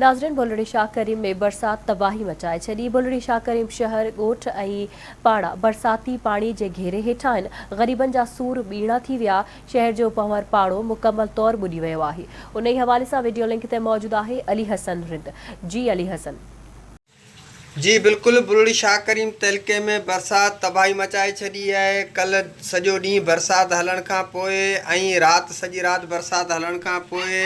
ناظرين بلڙي شاهه ڪريم ۾ برسات تباهي مچائي ڇڏي، بلڙي شاهه ڪريم شهر، ڳوٺ ۽ پاڙا برساتي پاڻي جي گهيري هيٺ آهن، غريبن جا سور ٻيڻا ٿي ويا، شهر جو پنهور پاڙو مڪمل طور ٻڏي ويو آهي، انهي حوالي سان وڊيو لنڪ تي موجود آهي علي حسن رند، جي علي حسن. جي بلڪل بلڙي شاهه ڪريم تعلقي ۾ برسات تباهي مچائي ڇڏي آهي ڪلهه سڄو ڏينهن برسات هلڻ کان پوء ۽ رات سڄي رات برسات هلڻ کان پوء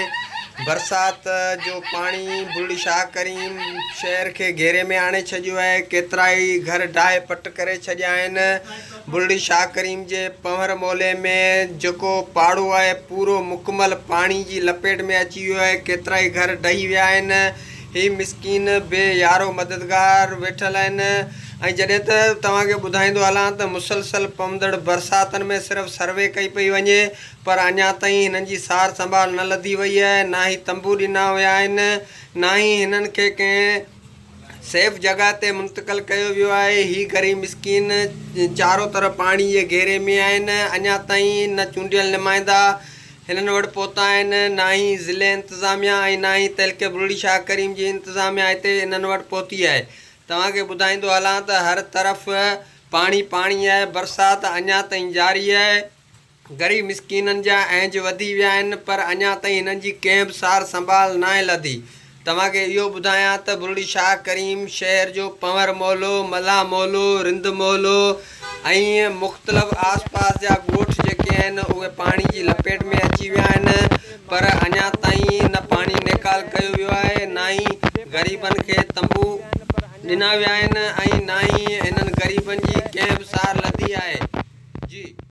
برسات جو پاڻي بلڙي شاهه ڪريم شهر کي گهيري ۾ آڻي ڇڏيو آهي ڪيترائي گهر ڊاهي پٽ ڪري ڇڏيا آهن بلڙي شاهه ڪريم جي پنهور مولي ۾ جيڪو پاڙو آهي پورو مڪمل پاڻي جي لپيٽ ۾ اچي ويو آهي ڪيترائي گهر ڊهي ويا آهن هي مسڪين بي يارو مددگار ويٺل آهن ۽ جڏهن ته توهان کي ٻڌائيندو هلان ته مسلسل پوندڙ برساتن ۾ صرف سروي ڪئي پئي وڃي پر اڃا تائين هنن جي سار سنڀال نه لڌي وئي آهي نه ئي تنبو ڏنا ويا آهن نه ئي هنن کي ڪنهن سيف جڳهه تي منتقل ڪيو ويو آهي هي غريب مسڪين چارو طرف پاڻي جي گهيري ۾ آهن اڃا تائين نه چونڊيل نمائندا هنن وٽ پهتا آهن، نه ئي ضلعي انتظاميا ۽ نه ئي تعلقي بلڙي شاهه ڪريم جي انتظاميا هتي انهن وٽ پهتي آهي. توهان کي ٻڌائيندو هلان ته هر طرف پاڻي پاڻي آهي، برسات اڃا تائين جاري آهي، غريب مسڪينن جا اهنج وڌي ويا آهن پر اڃا تائين هنن جي ڪنهن به سار سنڀال ناهي لڌي. توهان کي اهو ٻڌايان ته بلڙي شاهه ڪريم شهر جو پنهور محلو، ملاح محلو، رند محلو ۽ مختلف آس پاس جا ڳوٺ جيڪي آهن اهي پاڻي جي لپيٽ ۾ اچي ويا آهن پر اڃا.